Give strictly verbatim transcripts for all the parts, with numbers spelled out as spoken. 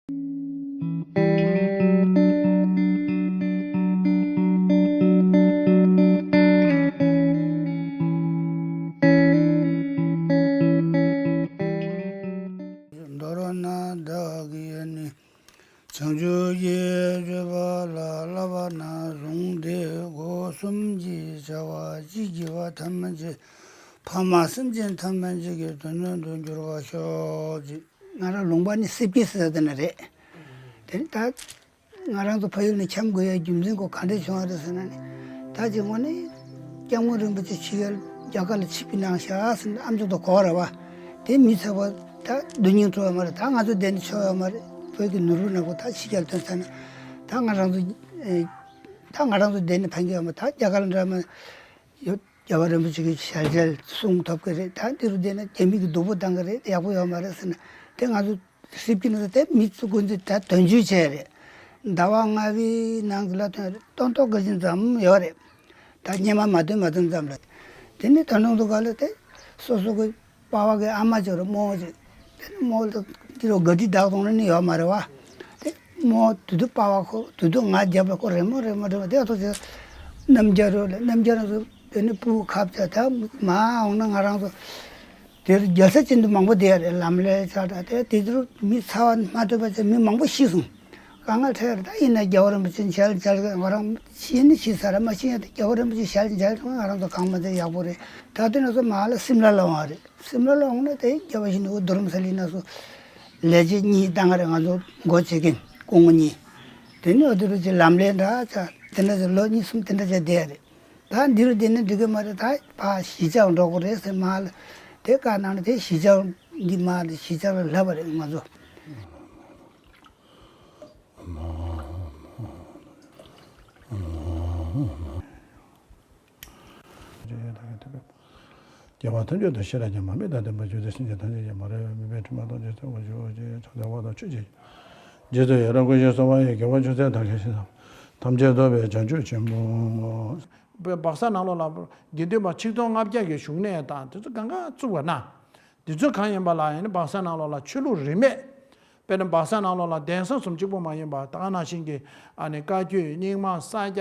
མདོར་ན་བདག་གིས་ནི། བྱང་ཆུབ་ཀྱི་སྤྱོད་པ་ལ་བསླབ་པ་ནས་བཟུང་སྟེ་སྒོ་གསུམ་གྱི་བྱ་བ་ཅི་བགྱིས་པ་ཐམས་ཅད་ཕ་མ་སེམས་ཅན་ཐམས་ཅད་ཀྱི་དོན་དུ་འགྱུར་བར་ཤོག་ཅེས། ང་རང་ལུང་པ་ནི་སྲིབ་ཀྱི་ཟེར་དེ་ན་རེད། དེ་ནི་ད་ང་རང་ཚོ་ཕ་ཡུལ་ནས་འཁྱམས་དགོས་ཡ་རྒྱུ་མཚན་གོ་ག་འདྲས་བྱུང་བ་རེད་ཟེར་ན་ནི། ད་ཅིག་དངོས་གནས་སྐྱབས་མགོན་རིན་པོ་ཆེ་ཕྱི་རྒྱལ་རྒྱ་གར་ལ་ཆིབས་པའི་ནང་བཞག་ཟེར་ན་ཨམ་ཅོག་ཏུ་གོ་བ་རེད་བ། དེ་མི་ཚེ་བ་ད་སྡུག་སྙིང་བྲོ་བ་མ་རེད། ད་ང་ཚོ་བསྡད་ནས་ཆོག་ཡོད་མ་རེད། བོད་ཀྱི་ནོར་བུ་ནག་པོ་ད་ཕྱི་རྒྱལ་ཐོན་ཚར་ན། ད་ང་རང་ཚོ་ཨེ། ད་ང་རང་ཚོ་བསྡད་ནས་ཕན་གྱི་ཡོད་མ། ད་རྒྱ་གར་འདྲ་མ་ཡོད། རྒྱལ་བ་རིན་པོ་ཆེ་གི་ཞལ་མཇལ་གསུང་ཐོབ་ཀྱི་རེད། ད་འདི་རུ་བསྡད་ན་རྒྱ་མི་གི་སྡུག་པོ་བཏང་གི་རེད། ཡག་པོ་ཡོད་མ་རེད་ཟེར་ན། དེ་ང་ཚོ་སྲིབ་ཀྱི་ནང་དེ་མི་ཚོ་ཀུན་གྱིས་ད་དོན་གཅོད་བྱས་རེད། ཟླ་བ་ལྔ་པའི་ནང་གི་ལ་ཐོན་རེད། ཏོག་ཏོག་གི་ཅིག་ཙམ་ཡོད་རེད། ད་སྙན་མ་མ་ཐོན་མ་ཐོན་ཙམ་རེད། དེ་ནི་ད་ནང་དུ་ག་ལ་དེ་སོ་སོ་གི་པ་ཕ་གི་ཨ་མ་ཅིག་རེད། རྨོ་ཅིག་དེ་ནི་རྨོ་ལ་འདི་རུ་དགའ་སྡིག་བདག་གཏོང་ནི་ཡོད་མ་རེད་བ། དེ་རྨོ་དུས་དུ་པ་ཕ་ཁོ་དུས་དུ་ང་རྒྱབ་ལ་ཁོ་རེ་མོ་རེ་མོ་རེ་མོ་དེ་ཐོག་ཅིག་རྣམ་རྒྱལ་རོ་ལ་རྣམ་རྒྱལ་རོ་དེ་ནི་སྤུ་གུ་ཁབ་ཆ་ད་མ་འོང་ན་ང་རང་ཚོ། དེར་རྒྱལ་ས་ཅན་དུ་མང་པོ་བསྡད་ཡ་རེད། ལམ་ལས་ཆགས་དྲགས་དེ་དེ་ཚོར་མི་ཚ་བ་མ་ཐོབ་པ་བྱས་མི་མང་པོ་ཤི་སོང་། དཀའ་ངལ་འཕྲད་ཡ་རེད། ད་ཡིན་ན་རྒྱལ་བ་རིན་པོ་ཆེ་མཇལ་མཇལ་ང་རང་ཤི་ནི་ཤི་ས་རེད། མ་ཤི་ཡ་དེ་རྒྱལ་བ་རིན་པོ་ཆེ་མཇལ་མཇལ་སོང་ང་རང་ཚོ་གང་མ་ཚད་ཡག་པོ་རེད། ད་དེ་ན་ཚོ་མ་ལ་སིམ་ལ་ལ་འོང་བ་རེད། སིམ་ལ་ལ་འོང་ན་དེ་རྒྱལ་བ་ཡིད་བཞིན་ནོར་བུ་རྡ་རམ་ས་ལའི་ནང་སོ་ལས་བྱེད་གཉིས་བཏང་ང་རེད། ང་ཚོ་འགོ་བྱེད་མཁན་སྐུ་ངོ་གཉིས། དེ་ནི་འོ་དེ་རུ་ཅིག་ལམ་ལས་འདྲ་ཆ་དེ་འདྲ་ཅིག་ལོ་གཉིས་གསུམ་དེ་འདྲ་ཅིག་བསྡད་ཡ་རེད། ད་འདི་རུ་བསྡད་ན་འགྲིག་གི་མ་རེད། ད་ཕར་གཞིས་ཆགས་འགྲོ་དགོས་རེད་ཟེར་མ་ལ། དེ་བཀའ་གནང་ནས་དེ་གཞིས་ཆགས་འདི་མ་ལ་གཞིས་ཆགས་ལ་ལབ་པ་རེད་ང་ཚོ། རྒྱལ་བ་ཐམས་ཅད་དང་ཤེས་རབ་ཀྱི་མ་སྨད་དང་ལྡན་པ་བརྒྱུད་དེ་སེམས་ཅན་ཐམས་ཅད་ཀྱི་མ་རིག་པའི་མུན་པའི་དྲི་མ་ཐམས་ཅད་སེལ་བར་ཤོག་ཅེས་ཕྱག་འཚལ་བ་དང་མཆོད་ཅིང་། རྗེས་སུ་ཡི་རང་བསྐུལ་ཞིང་གསོལ་བ་ཡི་དགེ་བ་ཅུང་ཟད་མཐར་ཕྱིན་ཕྱིར། ཐམས་ཅད་རྫོགས་པའི་བྱང་ཆུབ་ཆེན་པོ། པའི་སྦག་ས་ནང་ལོགས་ལ་དགེ་འདུན་པ་ཆིག་སྟོང་ལྔ་བརྒྱ་གི་བཞུགས་གནས་དང་དེ་ཚོ་གང་ག་བཙུགས་པ་ན། དེ་ཚོ་གང་ཡིན་པ་ལ་ཡང་ནི་སྦག་ས་ནང་ལོགས་ལ་ཆོས་ལུགས་རིས་མེད། དཔེར་ན་སྦག་ས་ནང་ལོགས་ལ་གདན་ས་གསུམ་གཅིག་པོ་མ་ཡིན་པ་ད་ག་ནང་བཞིན་གྱི་ཨ་ནི་བཀའ་བརྒྱུད་རྙིང་མ་ས་སྐྱ་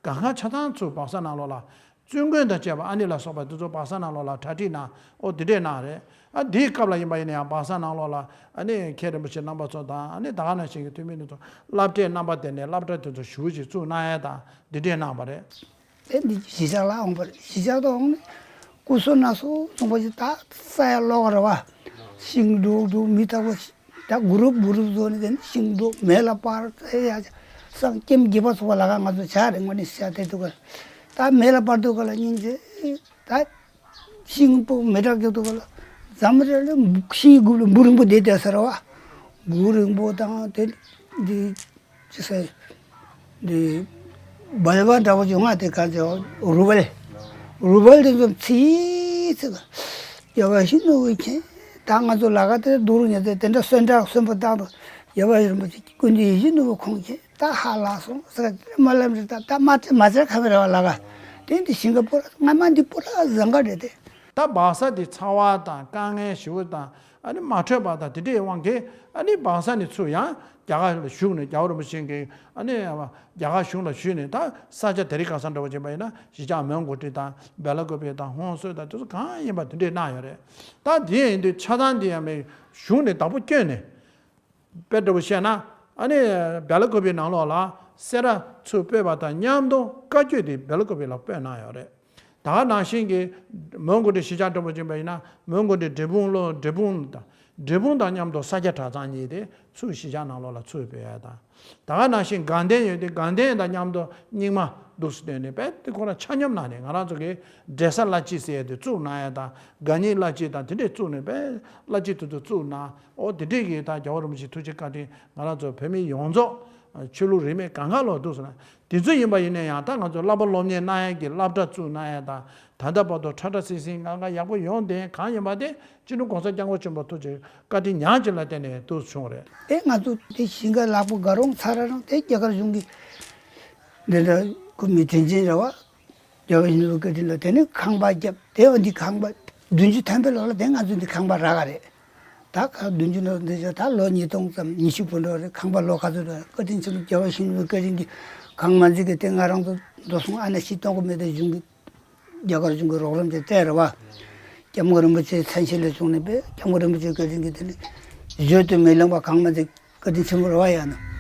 གང་ག་ཆ་ཚང་ཚུར་སྦག་ས་ནང་ལོགས་ལ། བཙུན་དགོན་དང་བཅས་པ་ཨ་ནི་ལ་སོགས་པ་འདི་ཚོ་སྦག་ས་ནང་ལོགས་ལ་གྲ་སྒྲིག་གནང་ཨོ་འདི་འདྲས་གནང་རེད། ཨ་འདིའི་སྐབས་ལ་ཡིན་པ་ཡིན་ན་ཡང་སྦག་ས་ནང་ལོགས་ལ་ཨ་ནི་མཁན་རིན་པོ་ཆེ་རྣམ་པ་ཚོ་དང་ཨ་ནི་ད་ག་ནང་བཞིན་གྱི་ཐུན་མིན་འདི་ཚོ་སློབ་གྲྭའི་རྣམ་པ་དེ་ནས་སློབ་གྲྭ་དེ་ཚོ་ཞུ་ཞིག་བཙུགས་གནང་ཡ་དང་འདི་འདྲས་གནང་བ་རེད། དེ་འདི་གཞིས་ཆགས་ལ་འོང་བ་རེད། གཞིས་ཆགས་དུ་འོང་ནས་སྐུ་གསོལ་གནང་སོང་གསུངས་པ་ཞིག་ད་ས་ཡ་ལོག་རེད་བ། ཤིང་སྒྲུག་སྒྲུག་མི་ཐག་པ་ཞིག་ད་གུ་རུབ་གུ་རུབ་བཟོ་ནས་དེ་ནས་ཤིང་སྒྲུག་མེ་ལ་སྤར་ཚེ་ཡ་སང་ཀེམ་རྒྱས་པ་ཚོགས་པ་ལ་ཁ་ང་ཚོ་བྱ་རེད། དངོས་གནས་བྱ་དེ་འདུག་ག་ད་མེ་ལ་སྤར་འདུག་ག་ལ་སྙིང་རྗེ། ད་ཤིང་སྤོ་མེ་དྲག་རྒྱག་འདུག་ག་ལ་འཛམ་རེ་ལ་ཤིང་གུ་ལ་འབུ་རིང་པོ་བསྡད་བསྡད་ས་རེད་བ། འབུ་རིང་པོ་དང་དེ་འདི་ཅི་ཟེར། འདི་སྦལ་པ་འདྲ་པོ་བྱུང་ང་དེ་ག་ཚོད་རུ་སྦལ། རུ་སྦལ་དེ་ཚོ་ཚིག་ཚིག་རྒྱལ་བ་ཡིད་བཞིན་ནོར་བུ་མཁྱེན། ད་ང་ཚོ་ལ་ཁ་དེ་སྡུག་རུ་ཉེ་ཚེ་དེ་འདྲ་གསོན་དྲག་གསོན་པོ་བཏང་དུ་རྒྱལ་བ་རིན་པོ་ཆེ་ཀུན་འདུས་ཡིད་བཞིན་ནོར་བུ་ཁོང་མཁྱེན། ད་ཧ་ལག་སོང་ཟེར་རྨ་ལམ་རེད། ད་ད་མ་ཚེ་མ་ཚེ་ཁ་བའི་ར་བ་ལ་ཁ་དེ་འདི་ཤིང་ཁ་པོ་ར་སྔ་མ་འདི་པོ་ར་བཟང་ག་རེད་དེ། ད་སྦག་ས་དེ་ཚ་བ་དང་དཀའ་ངལ་ཞེ་པོ་དང་ཨ་ནི་མ་འཕྲོད་པ་དང་དེ་འདྲའི་དབང་གིས་ཨ་ནི་སྦག་ས་ནས་ཚུར་ཡང་རྒྱ་གར་ལ་བཞུགས་ནས་རྒྱལ་བ་རིན་པོ་ཆེ་གིས་ཨ་ནི་རྒྱ་གར་གཞུང་ལ་ཞུས་ནས་ད་ས་སྐྱ་དེ་རིང་ཁ་སང་འདྲ་པོ་བྱས་པ་ཡིན་ན་གཞིས་ཆགས་མོན་གྷོ་ཊི་དང་སྦེ་ལ་ཀོ་པི་དང་ཧོན་སུར་དང་དེ་ཚོ་གང་ཡིན་པ་དེ་འདྲས་གནང་ཡོད་རེད། ད་དེ་ཡིན་དུས་ཆ་ཚང་དེ་ཡང་མེད་གཞུང་ནས་བདག་པོ་བསྐྱོན་ནས། དཔེ་འདྲ་པོ་བཤད་ན་ཨ་ནི་སྦེ་ལ་ཀོ་པི་ནང་ལོགས་ལ་སེ་ར་ཚུར་སྤོས་པ་དང་མཉམ་དུ་བཀའ་བརྒྱུད་དེ་སྦེ་ལ་ཀོ་པི་ལ་སྤོས་གནང་ཡོད་རེད། ད་ག་ནང་བཞིན་གྱི་མོན་གྷོ་ཊི་གཞིས་ཆགས་འདྲ་པོ་ཅིག་ཡིན་པ་ཡིན་ན་མོན་གྷོ་ཊི་འབྲས་སྤུངས་ལོ་འབྲས་སྤུངས་དང་འབྲས་སྤུངས་དང་མཉམ་དུ་ས་སྐྱ་གྲྭ་ཚང་གཉིས་དེ་ཚུར་གཞིས་ཆགས་ནང་ལོགས་ལ་ཚུར་སྤོས་ཡ་དང་། ད་ག་ནང་བཞིན་དགའ་ལྡན་ཡོད་དེ་དགའ་ལྡན་དང་མཉམ་དུ་རྙིང་མ་འདུག་སེ་བཏོན་ནས་དཔེ་དེ་ཁོ་རང་ཆ་སྙོམས་གནང་ནས་ང་རང་ཚོ་གི་འབྲས་ས་བླ་སྤྱི་ཟེར་ཡ་དེ་བཙུགས་གནང་ཡ་དང་དགའ་ཉེ་བླ་སྤྱི་དང་དེ་འདྲས་བཙུགས་ནས་དཔེ་བླ་སྤྱི་དེ་ཚོ་བཙུགས་གནང་། ཨོ་དེ་འདྲས་ཀྱི་ད་རྒྱལ་བ་རིན་པོ་ཆེའི་ཐུགས་རྗེ་བཀའ་དྲིན་ང་རང་ཚོ་བོད་མི་ཡོངས་རྫོགས་ཆོས་ལུགས་རིས་མེད་གང་ག་ལོག་འདུག་ཟེར་ན། དེ་ཚོ་ཡིན་པ་ཡིན་ན་ཡང་ད་ང་ཚོ་བསླབ་པ་སློབ་གཉེར་གནང་ཡ་གི་སློབ་གྲྭ་བཙུགས་གནང་ཡ་དང་ད་ལྟ་བར་དུ་ཁྲ་ཁྲ་སིང་སིང་ང་ང་ཡག་པོ་ཡོང་བསྡད་གང་ཡིན་པ་དེ་སྤྱི་ནོར་༸གོང་ས་༸སྐྱབས་མགོན་ཆེན་པོ་ཐུགས་རྗེ་བཀའ་དྲིན་ཉག་གཅིག་ལ་བརྟེན་ནས་འདུག་བྱུང་རེད། དེ་ང་ཚོ་དེ་ཞིང་ཁ་ལག་པ་དགའ་རོང་ཚ་ར་རང་དེ་རྒྱ་གར་གཞུང་གི་འདི་འདྲ་ཁོ་མི་དྲིན་ཆེན་རེད་བ། རྒྱལ་བ་ཡིད་བཞིན་ནོར་བུ་བཀའ་དྲིན་ལ་དེ་ནི་ཁང་པ་བརྒྱབ་དེ་འོ་འདི་ཁང་པ་བདུན་ཅུ་ཐམ་པའི་ལོགས་ལ་དེ་ང་ཚོ་འདི་ཁང་པ་རག་ག་རེད། ད་ཁ་བདུན་ཅུ་ནང་འདི་ཚོ་ད་ལོ་ཉིས་སྟོང་ཙམ་ཉི་ཤུ་བུད་འགྲོ་རེད། ཁང་པ་ལོ་ག་ཚོད་འགྲོ་བཀའ་དྲིན་ཆེན་པོ་རྒྱལ་བ་ཡིད་བཞིན་ནོར་བུའི་བཀའ་དྲིན་གྱིས་གང་མ་མཛད་གི་དེ་ང་རང་ཚོ་འགྲོ་སོང་ཨ་ན་ཤི་གཏོང་གི་མེད་དེ་གཞུང་གི་རྒྱ་གར་གཞུང་གི་རོགས་རམ་དེ་སྤྲད་རེད་བ། སྐྱབས་མགོན་རིན་པོ་ཆེའི་མཚན་ཤས་ལས་བྱུང་ནས་པས་སྐྱབས་མགོན་རིན་པོ་ཆེའི་བཀའ་དྲིན་གྱིས་དེ་ནི་བརྗོད་དུ་མི་ལང་བ་གང་མ་མཛད། བཀའ་དྲིན་ཆེན་པོ་རེད་བ་ཡང་ན།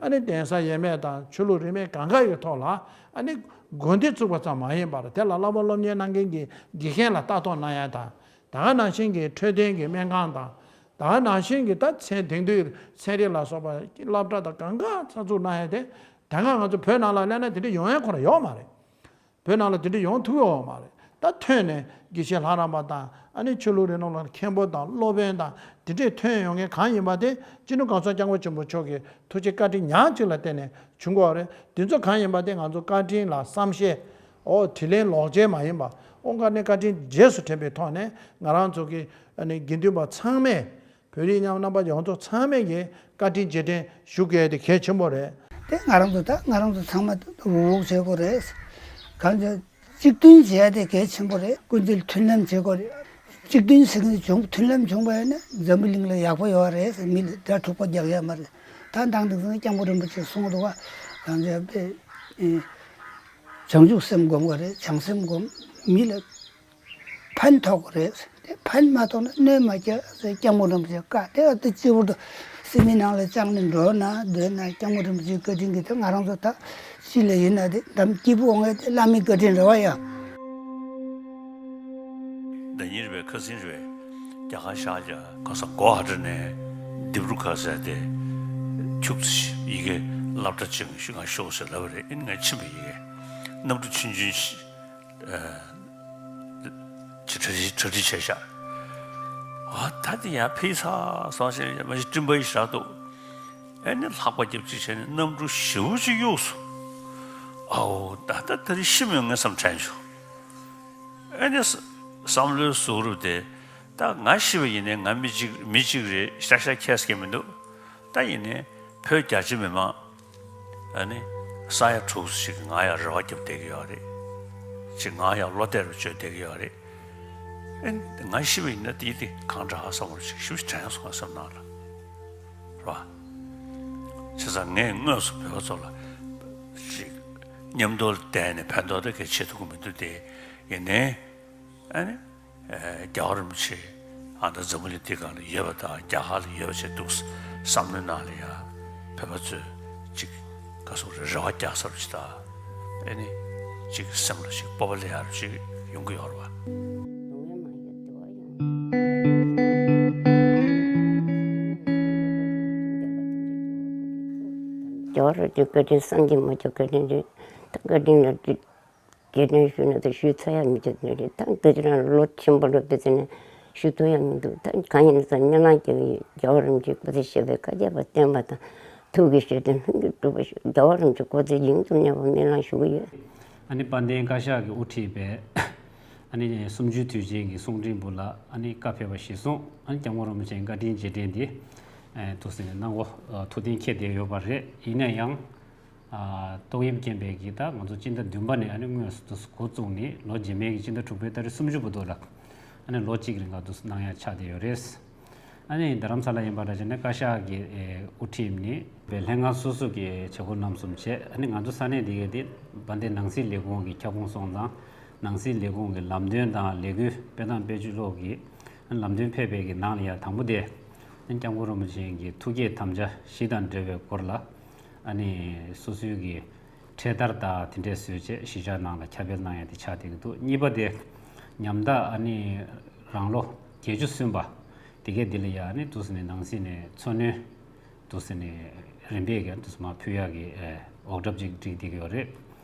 ཨ་ནི་གདན་ས་ཡས་མས་དང་ཆོས་ལུགས་རིས་མེད་གང་ག་ཡི་ཐོག་ལ་ཨ་ནི་དགོན་སྡེ་བཙུགས་པ་ཙམ་མ་ཡིན་པར་དེ་ལ་བསླབ་པ་སློབ་གཉེར་གནང་མཁན་གྱི་དགེ་རྒན་ལ་ལྟ་རྟོག་གནང་ཡ་དང་། ད་ག་ནང་བཞིན་གྱི་འཕྲོད་བསྟེན་གྱི་སྨན་ཁང་དང་། ད་ག་ནང་བཞིན་གྱི་ད་ཚན་དེང་དུས་ཚན་རིག་ལ་སོགས་པ་སློབ་གྲྭ་དང་གང་ག་གསར་འཛུགས་གནང་ཡ་དེ་ད་ག་ང་ཚོ་བོད་ནང་ལ་སླེབས་ན་དེ་འདྲ་ཡོང་ཡ་ཁོ་རང་ཡོད་མ་རེད། བོད་ནང་ལ་དེ་འདྲ་ཡོང་ཐུབ་ཡོད་མ་རེད། ད་ཐོན་ནས་དགེ་བཤེས་ལྷ་རམས་པ་དང་ཨ་ནི་ཆོས་ལུགས་རིག་གནས་ལ་མཁན་པོ་དང་སློབ་དཔོན་དང་དེ་འདྲས་ཐོན་ཡོང་མཁན་གང་ཡིན་པ་དེ་སྤྱི་ནོར་གོང་ས་སྐྱབས་མགོན་ཆེན་པོ་མཆོག་གི་ཐུགས་རྗེ་བཀའ་དྲིན་ཉག་གཅིག་ལ་བརྟེན་ནས་བྱུང་དགོས་པ་རེད། དེ་ཚོ་གང་ཡིན་པ་དེ་ང་ཚོ་བཀའ་དྲིན་ལ་བསམ་ཤེས། ཨོ་དྲིན་ལན་ལོག་འཇལ་མ་ཡིན་པ། ཨོ་དཀའ་གནད་བཀའ་དྲིན་རྗེས་སུ་དྲན་པའི་ཐོག་ནས་ང་རང་ཚོ་གི་ཨ་ནི་དགེ་འདུན་པ་ཚང་མས། བོད་རིགས་རྣམ་པ་ཡོངས་རྫོགས་ཚང་མས་ཀྱི་བཀའ་དྲིན་རྗེས་དྲན་ཞུ་དགོས་དེ་གལ་ཆེན་པོ་རེད། དེ་ང་རང་ཚོ་ད་ང་རང་ཚོ་ཚང་མ་འུ་འུ་བྱེད་དགོས་རེད། གང་ཅི་གཅིག་མཐུན་བྱས་ཏེ་གལ་ཆེན་པོ་རེད། ཀུན་སྤྱོད་མཐུན་ལམ་བྱེད་དགོས་རེད། གཅིག་མཐུན་ཟེར་མཁན་བྱུང་མཐུན་ལམ་བྱུང་བ་ཡིན་ན་འཛམ་བུ་གླིང་ལ་ཡག་པོ་ཡོད་རེད་ཟེར། མི་ལ་དགྲ་འཁྲུག་པ་རྒྱག་ཡ་མ་རེད། ད་དང་དེང་སང་སྐྱབས་མགོན་རིན་པོ་ཆེས་གསུངས་འདུག་བ། གང་ཅི་དཔེ་བྱང་ཆུབ་སེམས་སྒོམ་དགོས་རེད། བྱང་སེམས་སྒོམ། མི་ལ་ཕན་ཐོགས་རེད། དེ་ཕན་མ་ཐོགས་ན་གནོད་མ་བསྐྱལ་ཟེར་སྐྱབས་མགོན་རིན་པོ་ཆེ་བཀའ་དེ་ཨ་ཏི་སྤྱི་བོར་དུ་སེམས་མི་ནང་ལ་བཅངས་ནས་འགྲོ་ན་སྡོད་ན་སྐྱབས་མགོན་རིན་པོ་ཆེའི་བཀའ་དྲིན་གྱིས་དེ་ང་རང་ཚོ་ད་ཕྱི་ལ་ཡིན་ན་དེ་འདམ་སྐྱིད་པོ་འོང་ངེས་དེ་བླ་མའི་བཀའ་དྲིན་རེད་བ་ཡ། ཟླ་ཉིན་རེད་པས་ཁ་སང་རེད་པས་རྒྱ་གར་ཤར་རྒྱག་ག་ས་གོ་ཧ་ཏྲ་ནས་ལྡེབས་རུ་ཁ་ཟེར་དེ་ཁྱུག་ཙམ་ཡི་གེ་སློབ་གྲྭ་ཅིག་ཞུ་ང་ཤོག་ཟེར་ལབ་པ་རེད། ཨིན་ང་ཕྱིན་པ་ཡི་གེ་གནམ་གྲུ་ཆུང་ཆུང་ཞིག་ཅི་གྲ་སྒྲིག་གྲ་སྒྲིག་བྱས་ཤག་ཨ་ད་དེ་ཡང་ཕེབས་ས་སོང་ཞེས་མ་གཞི་སྤྲིན་པ་ཡི་ཞག་འདུག་ཨེ་ནི་ལྷགས་པ་རྒྱབ་ཅིག་བྱས་ནས་གནམ་གྲུ་ཞེ་པོ་ཅིག་གཡུགས་སོང་། ཨའོ་ད་ལྟ་ད་རེས་ཤི་མི་ངས་བསམ་དྲན་བྱུང་། ཨེ་ནི་བསམ་བློའི་གཟུགས་རུབ་དེ་ད་ང་ཤི་བ་ཡིན་ནའི་ང་མི་གཅིག་མི་གཅིག་རེད། ཤ་ཤ་ཁྱད་སྐྱེ་མི་འདུག་ད་ཡིན་ནའི་བོད་རྒྱ་ཆེ་མི་མང་ཨ་ནི་ས་ཡ་དྲུག་ཅིག་ང་ཡང་རེ་བ་རྒྱབ་བསྡད་ཀྱི་ཡོད་རེད། ཅིག་ང་ཡང་བློ་གཏད་རུ་བཅོལ་བསྡད་ཀྱི་ཡོད་རེད། ཨེ་ང་ཤི་བ་ཡིན་ན་དེ་དེ་གང་འདྲ་བསམ་བློ་ཅིག་ཞུ་དྲན་སོང་བསམ་ནང་ལ་རེད་བ། བྱས་ཙང་ངས་དངོས་སུ་བོད་པ་ཚོ་ལ་ཅིག་མཉམ་དུ་བསྡད་ནས་ཕན་ཐོགས་དེ་གས་བྱེད་ཐུབ་ཀྱི་མི་འདུག་དེ་ཡིན་ནའི་ཨ་ནི། རྒྱལ་བ་རིན་པོ་ཆེ་ཨ་ད་འཛམ་བུ་གླིང་འདི་སྒང་ལ་ཡོད་པ་དང་རྒྱ་གར་ལ་ཡོད་པ་བྱས་འདུག་བསམ་བློའི་ནང་ལ་ཡང་བོད་པ་ཚོས་ཅིག་ག་སོགས་རེ་རེ་བ་རྒྱག་ས་རུ་ཅིག་དང་ཨེ་ནི་ཅིག་སེམས་ལ་ཅིག་སྤོབས་པ་སླེབས་ཡ་རུ་ཅིག་ཡོང་གི་ཡོད་རེད་བ། རྒྱལ་བ་རིན་པོ་ཆེ་བཀའ་དྲིན་སངས་རྒྱས་མ་གྱུར་བཀའ་དྲིན་རེད། ད་བཀའ་དྲིན་ལ་ཅིག་རྗེས་དྲན་ཞུས་ན་ད་ཞུས་ཚར་ཡ་མི་འདུག་ནི་རེད། ད་འདི་ཚོ་རང་ལོ་ཆེན་པོ་ལོ་དེ་ཚོ་ནས་ཞུ་ཐུབ་ཡ་མི་འདུག་ད་གང་ཡིན་ན་ད་སྨོན་ལམ་རྒྱག་གི་ཡོད། རྒྱལ་བ་རིན་པོ་ཆེས་སྐུ་ཚེ་ཞབས་པད་བསྐལ་བརྒྱར་བརྟན་པ་དང་ཐུགས་ཀྱི་བཞེད་དོན་ལྷུན་གྱིས་གྲུབ་པ་ཤོག་རྒྱལ་བ་རིན་པོ་ཆེ་སྐུ་ཚེ་ཡུན་དུ་གནས་པར་སྨོན་ལམ་ཞུ་གི་ཡོད། ཨ་ནི་དཔལ་ལྡན་བཀའ་ཤག་གིས་དབུ་ཁྲིད་པའི་ ཨ་ནི་གསུམ་བཅུའི་དུས་ཆེན་གྱི་གསུང་འཕྲིན་པུ་ལ་ཨ་ནི་བཀའ་ཕེབས་པ་གཞིར་བཟུང་ཨ་ནི་སྐྱབས་མགོན་རིན་པོ་ཆེའི་བཀའ་དྲིན་རྗེས་དྲན་འདི་ཐུགས་སེམས་ནས་གནང་དགོས་ཐུགས་གཏན་འཁེལ་བསྡད་ཡོད་པ་རེད། ཡིན་ན་ཡང་ཏོག་དབྱིབས་རྐྱེན་པས་ཀྱིས་ད་ང་ཚོ་སྤྱི་ཟླ་བདུན་པ་ནས་ཨ་ནི་དངོས་སུ་འགོ་བཙུགས་ནས་ལོ་རྗེས་མའི་གི་སྤྱི་ཟླ་དྲུག་པའི་ཏ་རིག་སུམ་ཅུ་བར་དུ་ལ་ཨ་ནི་ལོ་གཅིག་རིང་ག་འདུག་གནང་ཡ་ཆགས་བསྡད་ཡོད་རེད། ཨ་ནི་རྡ་རམ་ས་ལ་ཡིན་པ་འདྲ་བྱས་ན་བཀའ་ཤག་གི་དབུ་ཁྲིད་ནས་ལྷན་ཁང་སོ་སོ་གི་བྱེད་སྒོ་རྣམ་གསུམ་བྱས། ཨ་ནི་ང་ཚོ་ས་གནས་འདི་གའི་དེ་དཔལ་ལྡན་ནང་སྲིད་ལས་ཁུངས་ཀྱི་ཁྱབ་ཁོངས་སོང་ཙང་ནང་སྲིད་ལས་ཁུངས་ཀྱི་ལམ་སྟོན་དང་ལས་འགུལ་སྤེལ་སྟངས་སྤེལ་ཕྱོགས་ཀྱི་ལམ་སྟོན་ཕེབས་པའི་གི་ནང་ལ་ཡ་དང་པོ་དེ་སྐྱབས་མགོན་རིན་པོ་ཆེ་གི་ཐུགས་བསྐྱེད་དམ་བཅའ་བཞི་དང་འབྲེལ་བའི་སྐོར་ལ་ཨ་ནི་སོ་སོའི་གི་འཕྲེད་དར་དང་དེ་འདྲས་བཟོས་བྱས་གཞིས་ཆགས་ནང་ལ་ཁྱབ་སྤེལ་གནང་ཡ་དེ་ཆགས་བསྡད་ཀྱི་འདུག་གཉིས་པ་དེ་ཉམ་ཐག་ཨ་ནི་རང་ལོ་བརྒྱད་ཅུ་སོན་པ་དེ་གས་འདི་ལ་ཡ་ཨ་ནི་འདུག་སེ་ནས་ནང་སྲིད་ནས་འཚོ་སྣོན་འདུག་སེ་ནས་རིམ་པས་ཀྱང་འདུག་སེ་མར་ཕུལ་ཡག་གི་ཨེ་འོག་གྲབས་ཅིག་བསྒྲིགས་བསྡད་ཀྱི་ཡོད་རེད།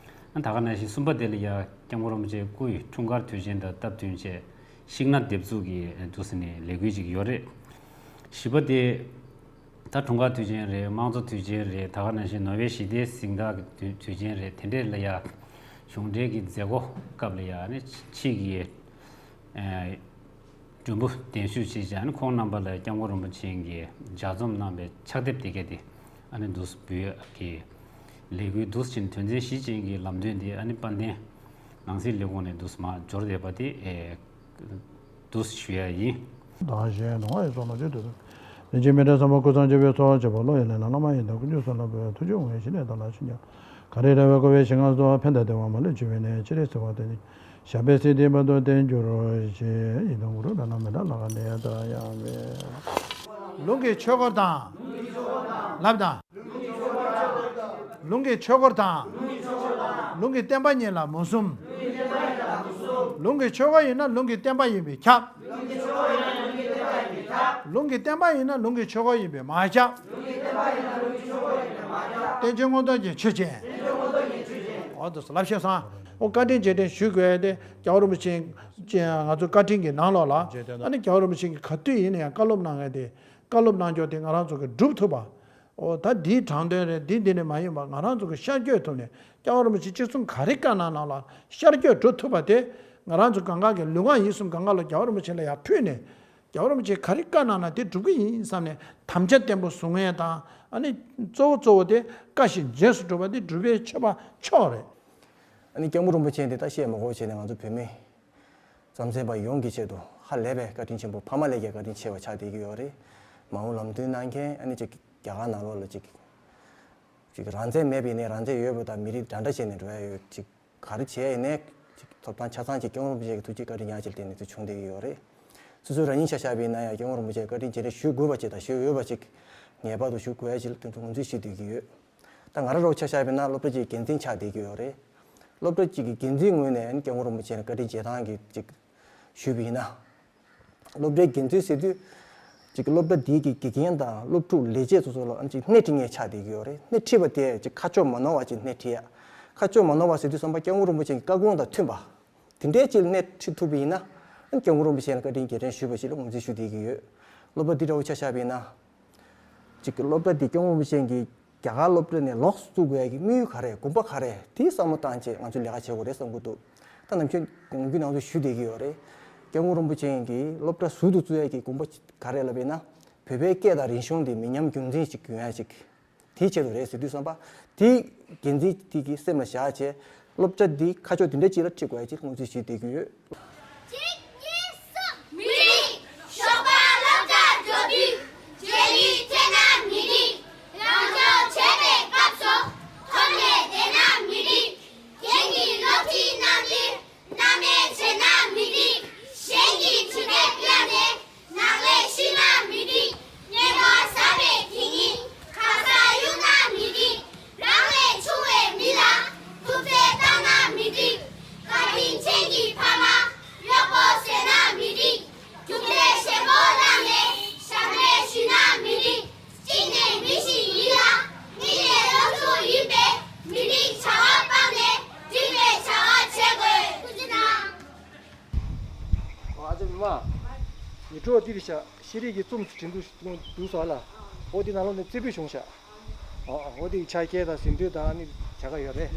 ཨ་ད་ག་ནང་བཞིན་གསུམ་པ་དེ་ལ་ཡ་སྐྱབས་མགོན་རིན་པོ་ཆེའི་སྐུའི་འཁྲུངས་སྐར་དུས་ཆེན་དང་སྟབས་བསྟུན་བྱས་ཤིང་ནགས་འདེབས་འཛུགས་ཀྱི་ཨེ་འདུག་སེ་ནས་ལས་འགུལ་ཅིག་ཡོད་རེད། བཞི་པ་དེ་ད་འཁྲུངས་སྐར་དུས་ཆེན་རེད། དམངས་གཙོ་དུས་ཆེན་རེད། ད་ག་ནང་བཞིན་ནོ་བྷེལ་ཞི་བདེའི་གཟེངས་རྟགས་ཀྱི་དུས་དུས་ཆེན་རེད། དེ་འདྲས་ལ་ཡ་གཞུང་འབྲེལ་གྱི་མཛད་སྒོ་སྐབས་ལ་ཡ་ནི་ཕྱི་གི་ཨེ་མགྲོན་པོ་གདན་ཞུ་བྱས་བྱས་ནི་ཁོང་རྣམ་པ་ལ་སྐྱབས་མགོན་རིན་པོ་ཆེ་གིས་ལྗགས་རྩོམ་གནང་བའི་ཕྱག་དེབ་དེ་གས་དེ་ཨ་ནི་འདུག་སེ་འབུལ་ཡག་གི་ལས་འགུལ་འདུག་སེ་ཕྱིན། དོན་ཚན་བཞི་ཅན་གྱི་ལམ་སྟོན་དེ་ཨ་ནི་དཔལ་ལྡན་ནང་སྲིད་ལས་ཁུངས་ནས་འདུག་སེ་མར་འབྱོར་བསྡད་པ་དེ་ཨེ་འདུག་སེ་ཞུ་ཡ་ཡིན། དང་གཞན་དང་ཡི་སོགས་ལ་བརྗོད་དུ་དོན། ལན་གཅིག་མི་འབྲལ་བསམ་པ་ཀུན་བཟང་སྤྱོད་པའི་ཚོགས། བྱེད་པ་བློ་ཡི་ལས་ལ་བླ་མ་ཡི་དམ་ཀུན་ཀྱང་བསོད་ནམས་འཕེལ། ཐུགས་རྗེ་དབང་ཡི་ཞི་གནས་དང་ལ་ཕྱིན་ཀྱང་། གངས་རི་ར་བས་བསྐོར་བའི་ཞིང་ཁམས་སུ། ཕན་དང་བདེ་བ་མ་ལུས་འབྱུང་བའི་གནས། སྤྱན་རས་གཟིགས་དབང་ཐང་ནི། ཞབས་པད་སྲིད་མཐའི་བར་དུ་བརྟན་གྱུར་ཅིག་ཡི་དམ་གུ་རུ་བླ་ན་མེད་ན་ལྷ་ཁང་ནས་ཡར་ལྟ་ཡང་མེད། ལུང་གི་ཆོས་སྐོར་དང་། ལབ་དང་། ལུང་གི་ཆོས་སྐོར་དང་། ལུང་གི་བསྟན་པ་ཉིད་ལ་མུན་སུམ། ལུང་གི་ཆོས་སྐོར་ཡིན་ན་ལུང་གི་བསྟན་པ་ཡིན་པས་ཁྱབ། ལུང་གི་བསྟན་པ་ཡིན་ན་ལུང་གི་ཆོས་སྐོར་ཡིན་པས་མ་ཁྱབ། བསྟན་བཅོས་མངོན་རྟོགས་ཀྱི་ཆོས་ཅན། འོ་དེ་ལབ་ཤེས་སང་། འོ་བཀའ་དྲིན་རྗེས་དྲན་ཞུ་དགོས་ཏེ་རྒྱལ་བ་རིན་པོ་ཆེ་ང་ཚོ་བཀའ་དྲིན་གྱི་ནང་ལོགས་ལ་ཨ་ནི་རྒྱལ་བ་རིན་པོ་ཆེ་གི་ག་དུས་ཡིན་ན་ཡང་བཀའ་སློབ་གནང་མཁན་དེ་བཀའ་སློབ་གནང་ཕྱོགས་དེ་ང་རང་ཚོ་གི་སྒྲུབ་ཐུབ་པ། འོ་ད་འདིའི་དྲང་དོན་རེད། འདི་འདི་ནས་མ་ཡིན་པ་ང་རང་ཚོ་གི་ཤར་བསྐྱོད་ཐུབ་ནས་རྒྱལ་བ་རིན་པོ་ཆེ་ཅི་གསུང་ག་རེ་བཀའ་གནང་གནང་ལ་ཤར་བསྐྱོད་འགྲོ་ཐུབ་པ་དེ་ང་རང་ཚོ་གང་ག་གི་ལུས་ངག་ཡིད་གསུམ་གང་ག་ལ་རྒྱལ་བ་རིན་པོ་ཆེ་ལ་ཡར་ཕུལ་ནས། རྒྱལ་བ་རིན་པོ་ཆེས་ག་རེ་བཀའ་གནང་ན་དེ་སྒྲུབ་ཀྱི་ཡིན་བསམ་ནས་དམ་བཅའ་བརྟན་པོ་བཟུང་ཡས་དང་། ཨ་ནི་གཙོ་བོ་གཙོ་བོ་དེ་བཀའ་བཞིན་རྗེས་སུ་སྒྲུབ་པ་དེ་སྒྲུབ་པའི་མཆོད་པ་མཆོག་རེད། ཨ་ནི་སྐྱབས་མགོན་རིན་པོ་ཆེ་འདི་ད་བཤད་མ་དགོས་བྱས་ནས་ང་ཚོ་བོད་མི་རྩམ་ཟན་པ་ཡོངས་ཀྱི་ཆེད་དུ་ཧ་ལས་པའི་བཀའ་དྲིན་ཆེན་པོ། ཕ་མ་ལས་ཀྱང་བཀའ་དྲིན་ཆེ་བ་ཆགས་བསྡད་ཀྱི་ཡོད་རེད། མ་འོངས་ལམ་སྟོན་གནང་མཁན་ཨ་ནི་ཅིག་རྒྱ་གར་ནང་ལོགས་ལ་ཅིག་ཅིག་རང་བཙན་མེད་པ་ཡིན་ནའི་རང་བཙན་ཡོད་པ་དང་མི་རིགས་འདྲ་འདྲ་བྱས་ནས་འགྲོ་ཡ་ཡོད་ཅིག་ག་རེ་བྱས་ནས་ཅིག་ཐོབ་ཐང་ཆ་ཚང་ཅིག་སྐྱབས་མགོན་རིན་པོ་ཆེ་གི་ཐུགས་རྗེ་བཀའ་དྲིན་ཉག་གཅིག་དེ་ནས་ཚུར་བྱུང་བསྡད་ཀྱི་ཡོད་རེད། སོ་སོའི་རང་ཉིད་ཆ་བཞག་པ་ཡིན་ན་ཡང་སྐྱབས་མགོན་རིན་པོ་ཆེ་བཀའ་དྲིན་རྗེས་དྲན་ཞུ་དགོས་པ་ཅིག་དང་ཞུ་འོས་པ་ཅིག་ངེས་པར་དུ་ཞུ་དགོས་ཡ་ཅིག་ལ་དོན་དུ་ངོས་འཛིན་ཞུ་བསྡད་ཀྱི་ཡོད། ད་ང་རང་རོགས་ཆ་བཞག་པ་ཡིན་ན་སློབ་གྲྭ་གཅིག་གི་འགན་འཛིན་ཆགས་བསྡད་ཀྱི་ཡོད་རེད། སློབ་གྲྭ་གཅིག་གི་འགན་འཛིན་ངོས་ནས་སྐྱབས་མགོན་རིན་པོ་ཆེ་ལ་བཀའ་དྲིན་རྗེས་དྲན་གྱི་ཅིག་ཞུས་པ་ཡིན་ན། སློབ་གྲྭའི་འགན་འཛིན་ཟེར་དུས། གཅིག་སློབ་གྲྭ་འདིའི་གི་དགེ་རྒན་དང་སློབ་ཕྲུག་ལས་བྱེད་ཚོ་ཚོ་ལ་ཨ་ནི་གཅིག་སྣེ་ཁྲིད་མཁན་ཆགས་བསྡད་ཀྱི་ཡོད་རེད། སྣེ་ཁྲིད་པ་དེ་གཅིག་ཁ་ཕྱོགས་མ་ནོར་བ་ཅིག་སྣེ་ཁྲིད་ཡ། ཁ་ཕྱོགས་མ་ནོར་བ་ཟེར་དུས་ཙམ་པ་སྐྱབས་མགོན་རིན་པོ་ཆེ་གི་བཀའ་དགོངས་དང་མཐུན་པ། དེ་འདྲའི་ཅིག་སྣེ་ཁྲིད་ཐུབ་པ་ཡིན་ན། ཨ་ནི་སྐྱབས་མགོན་རིན་པོ་ཆེ་ལ་བཀའ་དྲིན་རྗེས་དྲན་ཞུས་པ་ཞིག་ལ་ངོས་འཛིན་ཞུ་བསྡད་ཀྱི་ཡོད། སློབ་གྲྭ་འདི་འདྲ་བོ་ཆ་བཞག་པ་ཡིན་ན། གཅིག་གི་སློབ་གྲྭ་འདི་སྐྱབས་མགོན་རིན་པོ་ཆེ་གིས་རྒྱ་གར་སློབ་གྲྭ་ནས་ལོགས་སུ་བཙུགས་དགོས་ཡ་གི་དམིགས་ཡུལ་ག་རེ་དགོངས་པ་ག་རེ་དེ་བསམ་བློ་བཏང་བྱས་ང་ཚོས་ལས་ཀ་བྱེད་དགོས་རེད་བསམ་གྱི་འདུག་ད་ནམ་རྒྱུན་ངོ་རྒོལ་ནང་དུ་ཞུ་བསྡད་ཀྱི་ཡོད་རེད། སྐྱབས་མགོན་རིན་པོ་ཆེ་གིས་སློབ་གྲྭ་ཟུར་དུ་བཙུགས་ཡ་གི་དགོངས་པ་ག་རེ་ལབ་པ་ཡིན་ན། བོད་པའི་སྐད་དང་རིག་གཞུང་དེ་མི་ཉམས་རྒྱུན་འཛིན་ཞིག་ཡོང་ཡ་ཅིག་དེའི་ཆེད་དུ་རེད་ཟེར་དུས་ཙམ་པ། དེའི་འགན་འཛིན་དེ་གི་སེམས་ལ་བཞག་བྱས། སློབ་གྲྭ་འདི་ཁ་ཕྱོགས་དེ་འདྲ་ཅིག་ལ་ཁྲིད་དགོས་ཡ་ཅིག་ངོས་འཛིན་ཞུས་བསྡད་ཀྱི་ཡོད། གཅིག་གཉིས་གསུམ། མི་རིགས་ཞོགས་པ་སློབ་གྲྭར་འགྲོ་དུས་བྲེལ་ལི་ཐེབས་ན་མི་འགྲིག་རང་སྦྱོང་བྱེད་པའི་སྐབས་སུ་འཐོམས་ནས་བསྡད་ན་མི་འགྲིག་རྒན་གྱིས་སློབ་ཁྲིད་གནང་དུས་སྣང་མེད་བྱས་ན་མི་འགྲིག་གཞན་གྱིས་དུས་དེབ་བཀླགས་ནས་ནག་ལས་ཤི་ན་མི་འགྲིག་སྔོན་མ་ཟ་བའི་དེ་ཉིད་ཁ་ས་གཡུག་ན་མི་འགྲིག་རང་ལས་ཆུང་བའི་མི་ལ་ཐུག་རྩལ་བཏང་ན་མི་འགྲིག་བཀའ་དྲིན་ཅན་གྱི་ཕ་མ་གཡོག་པོ་བཟོས་ན་མི་འགྲིག་རྒྱུགས་འབྲས་ཞན་པོ་བླངས་ནས་ཞབས་འདྲེན་ཞུས་ན་མི་འགྲིག་གཅིག་ནས་མི་ཞིག་ཡིན་ལ་མི་ལས་སློབ་ཕྲུག་ཡིན་པས་མི་རིགས་བྱ་བ་སྤངས་ནས་འགྲིག་པའི་བྱ་བ་བྱེད་དགོས། ཐུགས་རྗེ་གནང་། ཨ་ཅག་མི་མ། ཉི་ཁྲོ་འདི་རེད་ཤག་ཤེས་རིག་གི་རྩོམ་ཞིག་བྲིས་འདུག་འདུག་ཟེར་ལ། འོ་འདི་ནང་ལོགས་ནས་རྩེ་ཕུད་བྱུང་ཤག་འོ་འོ་འདི་ཆ་རྐྱེན་དང་ཟིན་ཐོ་དང་ཨ་ནི་བྱ་དགའ་ཡོད་རེད།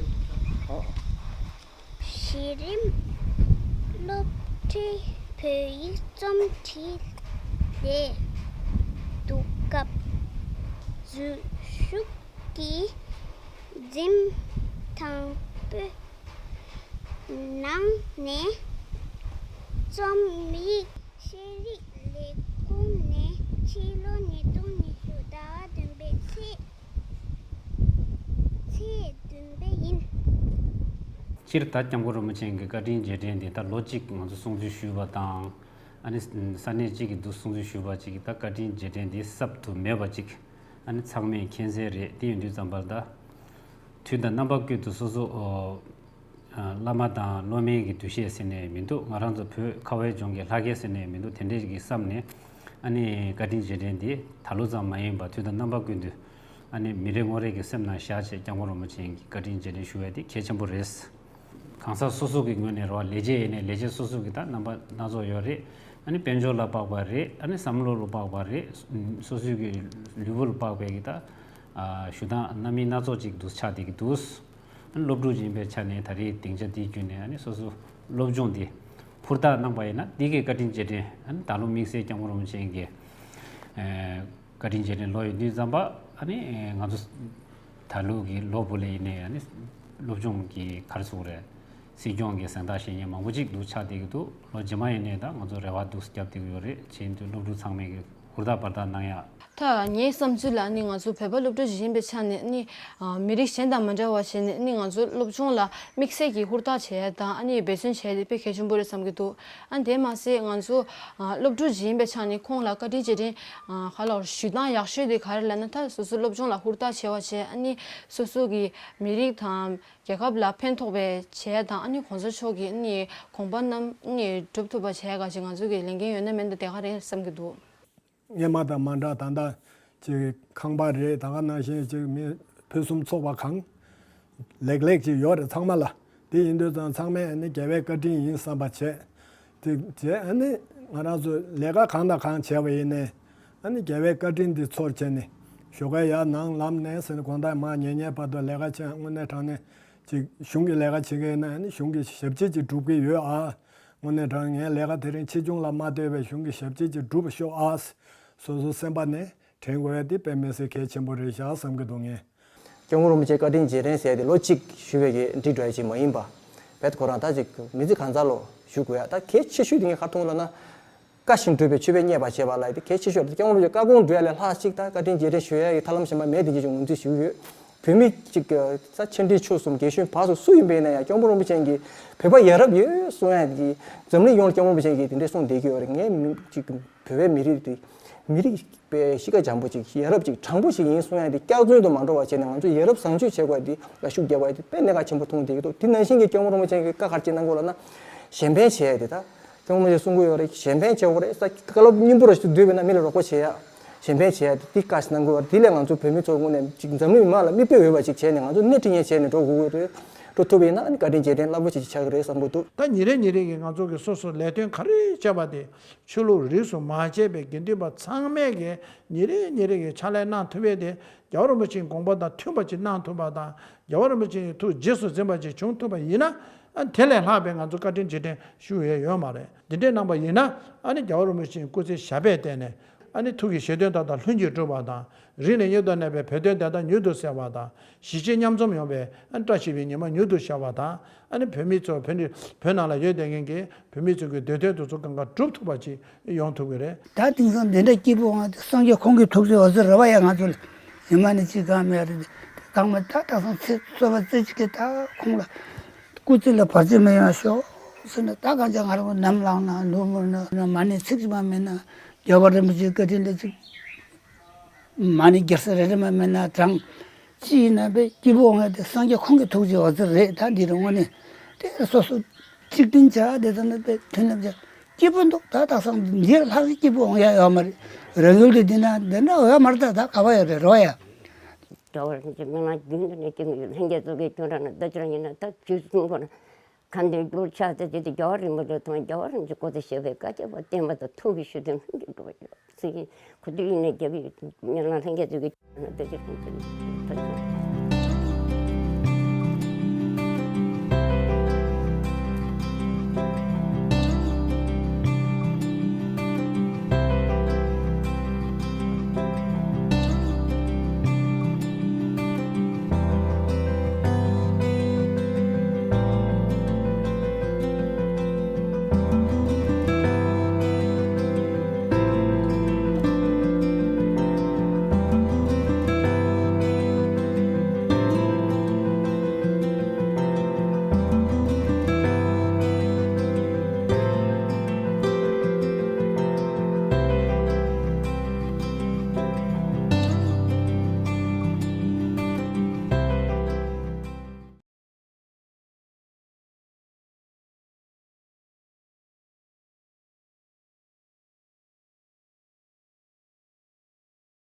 འོ། གཞི་རིམ་སློབ་ ཁྲིད་བོད་ཡིག་རྩོམ་སྒྲིག་ལས་འདུག་སྐབས་འཛུལ་ཞུགས་ཀྱི་འཛིན་དང་པོའི་ནང་ནས་རྩོམ་ཡིག་ཤེས་རིག་ལས་ཁུངས་ནས་ཕྱི་ལོ་ཉིས་སྟོང་ཉི་ཤུ་ཟླ་བ་བདུན་པའི་ཚེས་ཚེས་བདུན་པ་ཡིན། སྤྱིར་ད་སྐྱབས་མགོན་རིན་པོ་ཆེ་གི་བཀའ་དྲིན་རྗེས་དྲན་འདི་ད་ལོ་གཅིག་ང་ཚོ་སྲུང་བརྩི་ཞུས་པ་དང་། ཨ་ནི་ས་གནས་གཅིག་གི་འདུ་སྲུང་བརྩི་ཞུས་པ་གཅིག་གི་ད་བཀའ་དྲིན་རྗེས་དྲན་འདི་གསབ་ཏུ་མེད་པ་གཅིག་ཨ་ནི་ཚང་མས་མཁྱེན་གསལ་རེད། དེ་ཡིན་དུས་ཙམ་པར་ད་དུས་དང་རྣམ་པ་ཀུན་ཏུ་སོ་སོ་ཨོ་བླ་མ་དང་སློབ་མའི་གི་འདུ་ཤེས་ཟེར་ནས་མི་འདུག་ང་རང་ཚོ་བོད་ཁ་བའི་ལྗོངས་ཀྱི་ལྷ་སྐལ་ཟེར་ནས་མི་འདུག་དེ་འདྲས་ཀྱི་བསམ་ནས་ཨ་ནི་བཀའ་དྲིན་རྗེས་དྲན་འདི་ད་ལོ་ཙམ་མ་ཡིན་པར་དུས་དང་རྣམ་པ་ཀུན་ཏུ་ཨ་ནི་མི་རེ་ངོ་རེ་གི་སེམས་ནང་བཞག་བྱས་སྐྱབས་མགོན་རིན་པོ་ཆེ་གི་བཀའ་དྲིན་རྗེས་དྲན་ཞུ་བ་དེ་གལ་ཆེན་པོ་རེད། གང་ཟག་སོ་སོ་གི་ངོས་ནས་རེད་བ། ལས་བྱེད་ཡིན་ནའི་ལས་བྱེད་སོ་སོ་གི་ད་རྣམ་པ་སྣ་ཚོགས་ཡོད་རེད། ཨ་ནི་དཔལ་འབྱོར་ལ་དཔག་པ་རེད། ཨ་ནི་བསམ་བློ་ལ་དཔག་པ་རེད། སོ་སོའི་གི་ལུས་པོ་ལ་དཔག་པའི་གི་ད་ཨ་ཞུ་སྟངས་སྣ་མིན་སྣ་ཚོགས་ཅིག་འདུག་ཆགས་བསྡད་ཀྱི་འདུག་ཨ་ནི་སློབ་ཕྲུག་ཡིན་པའི་ཆ་ནས་ད་རེས་སྡིངས་ཆ་འདིའི་བརྒྱུད་ནས་ཨ་ནི་སོ་སོ་སློབ་སྦྱོང་འདི་ཧུར་ཐག་གནང་པ་ཡིན་ན་འདི་གི་བཀའ་དྲིན་རྗེས་དྲན། ཨ་ནི་ད་ལོ་དམིགས་བསལ་སྐྱབས་མགོན་རིན་པོ་ཆེ་གི་ཨ་བཀའ་དྲིན་རྗེས་དྲན་ལོ་ཡོད་དུས་ཙམ་པ་ཨ་ནི་ང་ཚོ་ད་ལོ་གི་ལོ་བོད་ལ་ཡིན་ནའི་ཨ་ནི་སློབ་སྦྱོང་གི་ག་རེ་ཟེར་དགོས་རེད། སྲིད་སྐྱོང་གི་གཟེངས་རྟགས་བཞེས་མཁན་མང་པོ་ཅིག་འདུག་ཆགས་བསྡད་ཀྱི་འདུག་ལོ་རྗེས་མ་ཡིན་ནའི་ད་ང་ཚོ་རེ་བ་འདུག་རྒྱབ་བསྡད་ཀྱི་ཡོད་རེད། བྱས་ཡིན་དུས་སློབ་ཕྲུག་ཚང་མས་གི་ཧུར་ཐག་འབད་ཐག་གནང་ཡག་ད་ངའི་བསམ་ཚུལ་ལ་ནི་ང་ཚོ་བོད་པ་སློབ་ཕྲུག་ཅིག་ཡིན་པའི་ཆ་ནས་ནི་ཨ་མི་རིགས་གཞན་དང་མ་འདྲ་བ་བྱས་ནས་ནི་ང་ཚོ་སློབ་སྦྱོང་ལ་དམིགས་བསལ་གྱི་ཧུར་ཐག་བྱས་དང་ཨ་ནི་འབད་བརྩོན་བྱས་ཏེ་དཔེ་གལ་ཆེན་པོ་རེད་བསམ་གྱི་འདུག་ཨ་དེ་མ་ཟད་ང་ཚོ་ཨ་སློབ་ཕྲུག་ཅིག་ཡིན་པའི་ཆ་ནས་ཁོང་ལ་བཀའ་དྲིན་རྗེས་དྲན་ཨ་ཧ་ལོ་ཞུ་སྟངས་ཡག་ཤོས་དེ་ག་རེ་ལབ་ན། ད་སོ་སོ་སློབ་སྦྱོང་ལ་ཧུར་ཐག་བྱས་པ་བྱས། ཨ་ནི་སོ་སོ་གི་མི་རིགས་དང་རྒྱལ་ཁབ་ལ་ཕན་ཐོགས་པའི་བྱས་དང་། ཨ་ནི་གོང་ས་མཆོག་གི་ནི་དགོངས་པ་རྣམས་ནི་སྒྲུབ་ཐུབ་པ་བྱས་ག་ཅིག་ང་ཚོ་གི་ལས་འགན་ཡོད་ན་མེད་ན་དེ་ག་རེད་བསམ་གྱི་འདུག་སྔོན་མ་དང་མ་འདྲ། ད་ལྟ་ཅིག་ཁང་པ་རེད། ད་ག་ནང་བཞིན་ཅིག་མི་ཕུན་སུམ་ཚོགས་པ་གང་ལེགས་ལེགས་ཅིག་ཡོད་རེད་ཚང་མ་ལ། དེ་ཡིན་དུས་ཙང་ཚང་མས་ཨ་ནི་རྒྱལ་བའི་བཀའ་དྲིན་ཡིན་བསམ་པ་བྱས། དེ་བྱས་ཨ་ནི་ང་རང་ཚོ་ལས་ཀ་གང་དང་གང་བྱས་པ་ཡིན་ནའི་ཨ་ནི་རྒྱལ་བའི་བཀའ་དྲིན་འདི་ཚོར་བྱས་ནས་ཞོགས་ཀས་ཡར་ནང་ལམ་ནས་ཟེར་ནས་དགོང་དག་མར་ཉལ་ཉལ་བར་དུ་ལས་ཀ་བྱས། དངོས་གནས་དྲང་གནས་ཅིག་གཞུང་གི་ལས་ཀ་བྱེད་མཁན་ཡིན་ན་ཨ་ནི་གཞུང་གི་ཞབས་ཕྱི་ཅིག་སྒྲུབ་ཀྱི་ཡོད་ཨ། དངོས་གནས་དྲང་ངའི་ལས་ཀ་དེ་རིང་ཆེ་ཆུང་ལ་མ་ལྟོས་པའི་གཞུང་གི་ཞབས་ཕྱི་ཅིག་སྒྲུབ་ཤོག་ཨ། སོ་སོ་སེམས་པ་ནས་དྲན་དགོས་ཡ་དེ་དཔེ་མི་སྲིད་གལ་ཆེན་པོ་རེད་ཤག་བསམ་གྱི་འདུག་ངས། སྐྱབས་མགོན་རིན་པོ་ཆེ་བཀའ་དྲིན་རྗེས་དྲན་ཟེར་ཏེ་ལོ་གཅིག་ཞུ་བའི་གི་འགྲིག་འགྲོ་ཡ་ཅིག་མ་ཡིན་པ། བེད་ཁོ་རང་ད་ཅིག་མི་ཚེ་གང་ཚ་ལོ་ཞུ་དགོས་ཡ་ད་གལ་ཆེ་ཤོས་དེ་ངས་ཁ་ཐུང་ལ་ན། བཀའ་བཞིན་སྒྲུབ་པའི་མཆོད་པས་མཉེས་པར་བྱེད་པ་ལ་དེ་གལ་ཆེ་ཤོས་རེད། སྐྱབས་མགོན་རིན་པོ་ཆེ་བཀའ་དགོངས་འགྲུབ་ཡ་ལས་ལྷག་ཅིག་ད་བཀའ་དྲིན་རྗེས་དྲན་ཞུ་ཡ་ཡི་ཐབས་ལམ་གཞན་པ་མེད་དེ་གི་ཅིག་ངོས་འཛིན་ཞུ་གི་ཡོད། བོད་མི་ཅིག་ས་ཆེ་འབྲིང་ཆུང་གསུམ་རྒན་གཞོན་བར་གསུམ་སུ་ཡིན་པ་ཡིན་ན་ཡང་སྐྱབས་མགོན་རིན་པོ་ཆེ་གིས་བོད་པ་ཡ་རབས་ཡོད་གསུང་ཡ་གི་འཛམ་གླིང་ཡོངས་ལ་སྐྱབས་མགོན་རིན་པོ་ཆེ་གིས་དེ་འདྲས་གསུངས་བསྡད་ཀྱི་ཡོད་རེད། ངས་མི་ཅིག་བོད་པའི་མི་རིགས་དེ་མི་རིགས་པའི་གཤིས་ཀ་འཇམ་པོ་ཅིག་ཡ་རབས་ཅིག་དྲང་པོ་ཞིག་ཡིན་གསུང་ཡ་དེ་སྐྱག་རྫུན་དུ་མ་འགྲོ་བ་བྱས་ནས་ང་ཚོ་ཡ་རབས་བཟང་སྤྱོད་བྱེད་དགོས་ཡ་དེ་ལ་ཤུགས་རྒྱབ་པ་ཡ་དེ་དཔེ་གནད་འགག་ཆེན་པོ་མཐོང་བསྡད་ཀྱི་འདུག་དེ་ནང་བཞིན་གྱི་སྐྱབས་མགོན་རིན་པོ་ཆེ་གིས་བཀའ་ག་རེ་གནང་དགོས་ལབ་ན་གཞན་ཕན་བྱེད་ཡ་དེ་ད། སྐྱབས་མགོན་རིན་པོ་ཆེས་གསུང་གི་ཡོད་རེད། གཞན་ཕན་བྱེད་དགོས་རེད། ས་བཀའ་སློབ་སྙིང་པོ་ར་ཞིག་བསྡུས་པས་ན་མི་ལ་རོགས་པ་བྱེད་ཡ། གཞན་ཕན་བྱེད་ཡ་དེ་བཀའ་ཞིག་གནང་དགོས་རེད། དེ་ལས་ང་ཚོ་བོད་མི་ཚོ་ངོས་ནས་ཅིག་འཛམ་གླིང་མི་མང་ལ་མིག་དཔེ་འོས་པ་ཅིག་བྱས་ནས་ང་ཚོ་སྣེ་ཁྲིད་མཁན་བྱས་ནས་འགྲོ་དགོས་ཀྱི་རེད། འགྲོ་ཐུབ་པ་ཡིན་ན་ཨ་ནི་བཀའ་དྲིན་རྗེས་དྲན་རླབས་པོ་ཆེ་ཅིག་ཆགས་ཀྱི་རེད་བསམ་གྱི་འདུག་ད་ཉིན་རེ་ཉིན་རེ་གི་ང་ཚོ་གི་སོ་སོ་ལས་དོན་ག་རེ་བྱས་པ་དེ་ཆོས་ལུགས་རིས་སུ་མ་ཆད་པའི་དགེ་འདུན་པ་ཚང་མས་གི་ཉིན་རེ་ཉིན་རེ་གི་ཕྱག་ལས་གནང་ཐུབ་པ་དེ་རྒྱལ་བ་རིན་པོ་ཆེའི་དགོངས་པ་དང་མཐུན་པ་ཅིག་གནང་ཐུབ་པ་དང་། རྒྱལ་བ་རིན་པོ་ཆེའི་ཐུགས་རྗེས་སུ་འཛིན་པ་ཅིག་བྱུང་ཐུབ་པ་ཡིན་ན། ཨ་དེ་ལས་ལྷག་པའི་ང་ཚོ་བཀའ་དྲིན་རྗེས་དྲན་ཞུ་ཡས་ཡོད་མ་རེད། འདི་འདྲས་གནང་པ་ཡིན་ན་ཨ་ནི་རྒྱལ་བ་རིན་པོ་ཆེའི་སྐུ་ཚེ་ཞབས་པད་བརྟན་ནས་ཨ་ནི་ཐུགས་ཀྱི་བཞེད་དོན་མཐའ་དག་ལྷུན་གྱིས་གྲུབ་པ་དང་། རིང་ནས་མྱུར་དུ་གནས་པའི་བོད་དོན་བདེན་མཐའ་མྱུར་དུ་གསལ་བ་དང་། གཞིས་བྱེས་མཉམ་འཛོམས་ཡོང་བའི་ཨ་ནི་བཀྲ་ཤིས་པའི་ཉི་མ་མྱུར་དུ་ཤར་བ་དང་། ཨ་ནི་བོད་མི་ཚོ་བོད་ནི་བོད་ནང་ལ་ཡོད་བསྡད་མཁན་གྱི་བོད་མི་ཚོ་གི་འདོད་དོན་དེ་ཚོ་གང་ག་འགྲུབ་ཐུབ་པ་ཅིག་ཡོང་ཐུབ་ཀྱི་རེད། ད་དེང་སང་འདི་འདྲ་སྐྱིད་པོ་ཡོང་བ་དེ་སངས་རྒྱས་ཁོང་གི་ཐུགས་རྗེ་འོ་ཙི་རེད་བ་ཡ། ང་ཚོ་ལ་ཉི་མ་ནས་ཅིག་གང་མེད་རེད། དེ་དང་མ་ད་ད་སང་ཚེ་གསོལ་བ་རྩེ་གཅིག་གིས་ད་ཁོང་ལ་སྐུ་ཚེ་ལ་བར་ཆད་མི་ཡོང་ཤོག་ཟེར་ནས། ད་གང་ཅག་ང་རང་ནམ་ལངས་ན་ནུབ་མོ་ན་མ་ཎི་ཚིག་ཅིག་མ་མེད་ན་རྒྱལ་བ་རིན་པོ་ཆེའི་བཀའ་དྲིན་ལ་ཅིག་མ་ཎི་རྒྱག་ས་རེ་རེ་མ་མེད་ན་དྲང་། ཅི་ཡིན་ན་པའི་སྐྱིད་པོ་ཡོང་ཡ་དེ་སངས་རྒྱས་ཁོང་གི་ཐུགས་རྗེ་འོ་ཙི་རེད། ད་འདི་རུ་དངོས་གནས་དེ་སོ་སོ་གཅིག་མཐུན་བྱ་དེ་ཚོ་ནི་པའི་མཐུན་ལམ་བྱ་སྐྱིད་པོ་འདུག་ད་དག་སང་འདིར་ལྷག་ཅིག་སྐྱིད་པོ་ཡོང་ཡ་ཡོད་མ་རེད། རང་ཡུལ་དུ་འདི་ན་འདི་འདྲ་ཡོད་མ་རེད། ད་ད་ག་བ་ཡོད་རེད་རོ་ཡ། རྒྱལ་བ་རིན་པོ་ཆེ་མི་མང་རྒྱུན་དུ་ནས་སྐྱོང་གི་ཡོད། ལྷན་རྒྱས་ཚོ་གིས་ཁྱོད་རང་ནི་ད་ཁྱོད་རང་ཡིན་ན་ད་ཇུས་གསུང་དགོས་ན། གང་དེ་འགྱུར་ཆགས་ཚེ་དེ་དེ་རྒྱལ་བ་རིན་པོ་ཆེ་མཐོང་། རྒྱལ་བ་རིན་པོ་ཆེ་སྐུ་ཚེ་ཞབས་པད་བསྐལ་བརྒྱར་བརྟན་པ་དང་། ཐུགས་ཀྱི་བཞེད་དོན་ལྷུན་གྱིས་འགྲུབ་པར་ཤོག་ཟེར་གྱི་ཁུ་དུ་ཡིན་ནས་རྒྱབ་ཡོད། ཉེ་ལམ་ལྷན་རྒྱས་ཚོ་གིས་ཁྱོད་རང་ནི་ད་ཁྱོད་རང་ཚོ་ཐུགས་རྗེ་ཆེ།